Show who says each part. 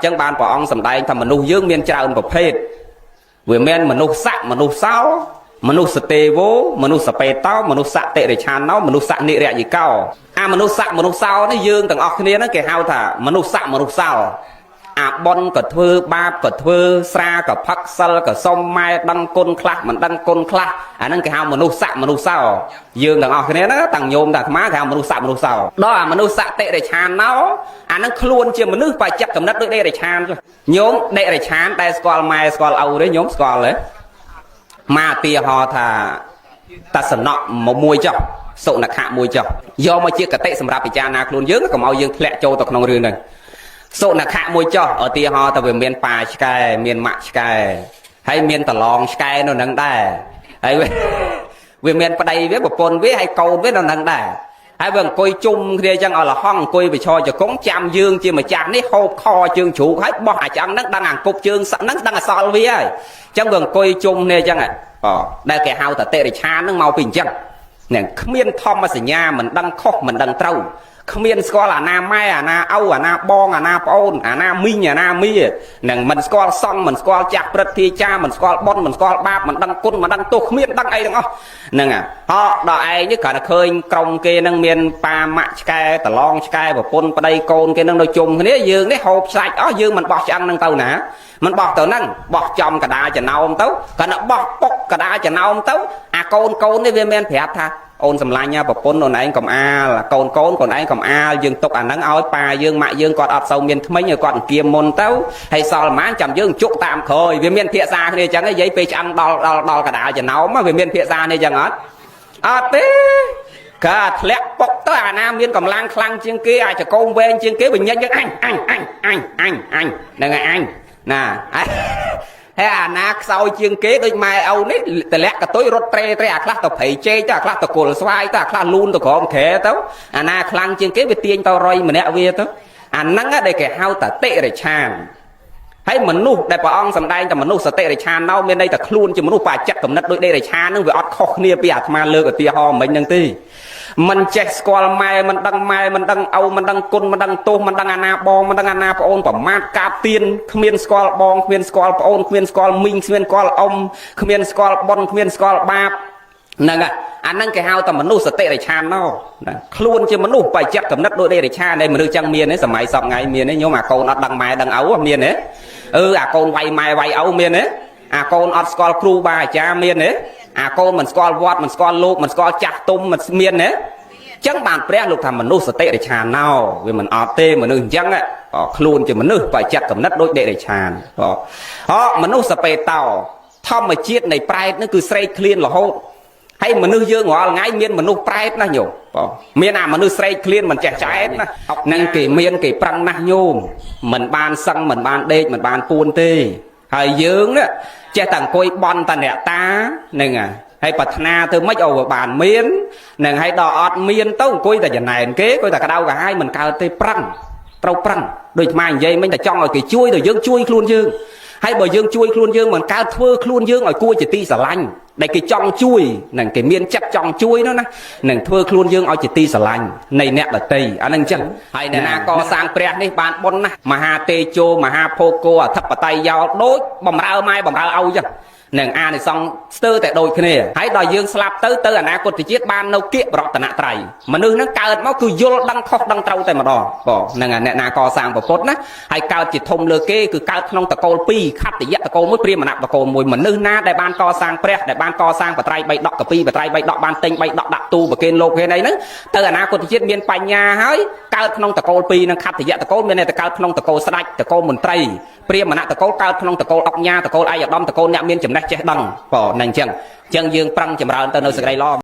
Speaker 1: ចឹងបានព្រះអង្គសម្ដែងថាមនុស្សយើងមានច្រើនប្រភេទវាមានមនុស្សស័កមនុស្សសោមនុស្សទេវោមនុស្សបេតោមនុស្សតិរិឆាណោមនុស្សនិរយិកោអាមនុស្សស័កមនុស្សសោនេះយើងទាំងអស់គ្នាហ្នឹងគេហៅថាមនុស្សស័កមនុស្សសោអាប៉ុនក៏ធ្វើបាបក៏ធ្វើស្រាក៏ផឹកសិលក៏សុំម៉ែដឹងគុណខ្លះមិនដឹងគុណខ្លះអាហ្នឹងគេហៅមនុស្សស័កមនុស្សសោយើងទាំងអស់គ្នាហ្នឹងតាំងញោមតាអាត្មាគេហៅមនុស្សស័កមនុស្សសោដល់អាមនុស្សតិរិឆាណោអាហ្នឹងខ្លួនជាមនុស្សបើចិត្តកំណត់ដូចដេរិឆានចុះញោមដេរិឆានដែលស្គាល់ម៉ែស្គាល់ឪទេញោមស្គាល់ទេមកឧទាហរណ៍ថាតសនៈមួយចុះសុនខៈមួយចុះយកមកជាកតិសម្រាប់ពិចារណាខ្លួនយើងកុំឲ្យយើងធ្លាក់ចូលទៅក្នុងរឿងហ្នឹងសុនខៈមួយចុះឧទាហរណ៍ថាវាមានប៉ាឆ្កែមានម៉ាក់ឆ្កែហើយមានតឡងឆ្កែនៅនឹងដែរហើយវាមានប្តីវាប្រពន្ធវាហើយកូនវានៅនឹងដែរហើយវាអង្គុយជុំគ្នាចឹងឲ្យលហងអង្គុយប្រឈរជង្គង់ចាំយើងជាម្ចាស់នេះហូបខជើងជ្រូកហើយបោះអាចង្ហ្នឹងដឹងអង្គប់ជើងហ្នឹងដឹងអសល់វាហើយចឹងវាអង្គុយជុំគ្នាចឹងអូដែលគេហៅតតិរិឆានហ្នឹងមកពីអញ្ចឹងនឹងគ្មានធម្មសញ្ញាមិនដឹងខុសមិនដឹងត្រូវគ្មានស្គាល់អាណាម៉ែអាណាឪអាណាបងអាណាប្អូនអាណាមីងអាណាមីនឹងមិនស្គាល់សង្ឃមិនស្គាល់ចាស់ព្រឹទ្ធាចារមិនស្គាល់បុណ្យមិនស្គាល់បាបមិនដឹងគុណមិនដឹងទោសគ្មានដឹងអីទាំងអស់ហ្នឹងហោដល់ឯងនេះគ្រាន់តែឃើញក្រុមគេនឹងមានប៉ាម៉ាក់ឆ្កែតឡងឆ្កែប្រពន្ធប្តីកូនគេនឹងនៅជុំគ្នាយើងនេះហូបសាច់អស់យើងមិនបោះឆ្អឹងនឹងទៅណាមិនបោះទៅហ្នឹងបោះចំកដាចំណោមទៅគ្រាន់តែបោះពុកកដាចំណោមទៅអាកូនកូននេះវាមានប្រាប់ថាអូនសម្លាញ់ប្រពន្ធអូនឯងកុំអាលកូនកូនកូនឯងកុំអាលយើងទុកអាហ្នឹងឲ្យប៉ាយើងម៉ាក់យើងគាត់អត់សូវមានថ្មិញឲ្យគាត់អង្គាមមុនទៅហើយសល់ប៉ុន្មានចាំយើងជក់តាមក្រោយវាមានភាសាគ្នាអញ្ចឹងនិយាយពេលឆ្អឹងដល់ដល់ដល់កដាលចំណោមវាមានភាសានេះអញ្ចឹងអត់អត់ទេកាធ្លាក់ពុកទៅអាណាមានកម្លាំងខ្លាំងជាងគេអាចកោមវែងជាងគេវាញ៉ាញ់យើងអញអញអញអញអញអញហ្នឹងហើយអញណាហើយអាណាខ្សោយជាងគេដូចម៉ែឪនេះតម្លាក់កតុយរត់ត្រេត្រេអាខ្លះទៅព្រៃជែកទៅអាខ្លះទៅគល់ស្វាយទៅអាខ្លះលូនទៅក្រោមក្រែទៅអាណាខ្លាំងជាងគេវាទាញទៅរុយម្នាក់វាទៅអាហ្នឹងដែលគេហៅតាតិរិឆានហើយមនុស្សដែលព្រះអង្គសម្ដែងតែមនុស្សសតិរិឆានណោមានន័យថាខ្លួនជាមនុស្សបាចិត្តកំណត់ដូចដេរិឆានហ្នឹងវាអត់ខុសគ្នាពីអាត្មាលើកឧទាហរណ៍មិញហ្នឹងទេមិនចេះស្គាល់ម៉ែមិនដឹងម៉ែមិនដឹងឪមិនដឹងគុណមិនដឹងទោសមិនដឹងអាណាបងមិនដឹងអាណាប្អូនប្រមាថកាបទៀនគ្មានស្គាល់បងគ្មានស្គាល់ប្អូនគ្មានស្គាល់មីងគ្មានស្គាល់អ៊ំគ្មានស្គាល់បុណ្យគ្មានស្គាល់បាបហ្នឹងអាហ្នឹងគេហៅថាមនុស្សសតិរិឆានណោខ្លួនជាមនុស្សបច្ចៈកំណត់ដូចដេរិឆានឯមនុស្សចឹងមានទេសម័យសពថ្ងៃមានទេញោមអាកូនអត់ដឹងម៉ែដឹងឪមានទេអឺអាកូនវាយម៉ែវាយឪមានទេអាកូនអត់ស្គាល់គ្រូបាអាចារ្យមានទេអាកូនមិនស្គាល់វត្តមិនស្គាល់លោកមិនស្គាល់ចាស់ទុំមិនមានទេចឹងបានព្រះលោកថាមនុស្សសតិរិឆានណោវាមិនអត់ទេមនុស្សអញ្ចឹងខ្លួនជាមនុស្សបច្ចៈកំណត់ដូចដេរិឆានហោមនុស្សសបេតោធម្មជាតិនៃប្រែតនេះគឺស្រេកឃ្លានរហូតហើយមនុស្សយើងរាល់ថ្ងៃមានមនុស្សប្រែតណាស់ញោមបងមានអាមនុស្សស្រេកឃ្លានមិនចេះចែកណានឹងគេមានគេប្រឹងណាស់ញោមមិនបានសឹងមិនបានដេកមិនបានពួនទេហើយយើងនេះចេះតែអង្គុយបន់តអ្នកតាហ្នឹងហើយប្រាថ្នាទៅម៉េចឲ្យវាបានមាននឹងហើយដល់អត់មានទៅអង្គុយតែចំណែនគេអង្គុយតែក្តៅក្រហាយមិនកើតទេប្រឹងត្រូវប្រឹងដូចម៉ែនិយាយមិញតែចង់ឲ្យគេជួយទៅយើងជួយខ្លួនយើងហើយបើយើងជួយខ្លួនយើងមិនកើតធ្វើខ្លួនយើងឲ្យគួរជាទីស្រឡាញ់ដែលគេចង់ជួយនឹងគេមានចិត្តចង់ជួយនោះណានឹងធ្វើខ្លួនយើងឲ្យជាទីស្រឡាញ់នៃអ្នកដតីអានឹងអញ្ចឹងហើយអ្នកណាកសាងព្រះនេះបានបុណ្យណាស់មហាទេជោមហាភោគោអធិបតីយោដូចបំរើម៉ែបំរើឪអញ្ចឹងនឹងអានិសង្សស្ទើរតែដូចគ្នាហើយដល់យើងស្លាប់ទៅទៅអនាគតជាតិបាននៅគៀករតនត្រ័យមនុស្សហ្នឹងកើតមកគឺយល់ដឹងខុសដឹងត្រូវតែម្ដងបងហ្នឹងអ្នកណាកសាងពុទ្ធណាហើយកើតជាធំលើគេគឺកើតក្នុងតកូល2ខត្តយៈតកូល1ព្រាហ្មណតកូល1មនុស្សណាដែលបានកសាងព្រះដែលបានកសាងបត្រៃបីដកកពីបត្រៃបីដកបានទិញបីដកដាក់ទូប្រគេនលោកគេអីហ្នឹងទៅអនាគតជាតិមានបញ្ញាហើយកើតក្នុងតកូល2នឹងខត្តយៈតកូលមានន័យថាកើតក្នុងតកូលស្ដេចតកូលមន្ត្រីព្រាហ្មណតកូលកើតក្នុងតកូលអុកញ៉ាតកូលឯកឧត្តមតកូលអ្នកមានចំណេះចេះដឹងបងហ្នឹងអញ្ចឹងយើងប្រឹងចម្រើនទៅនៅសេចក្តីល្អ។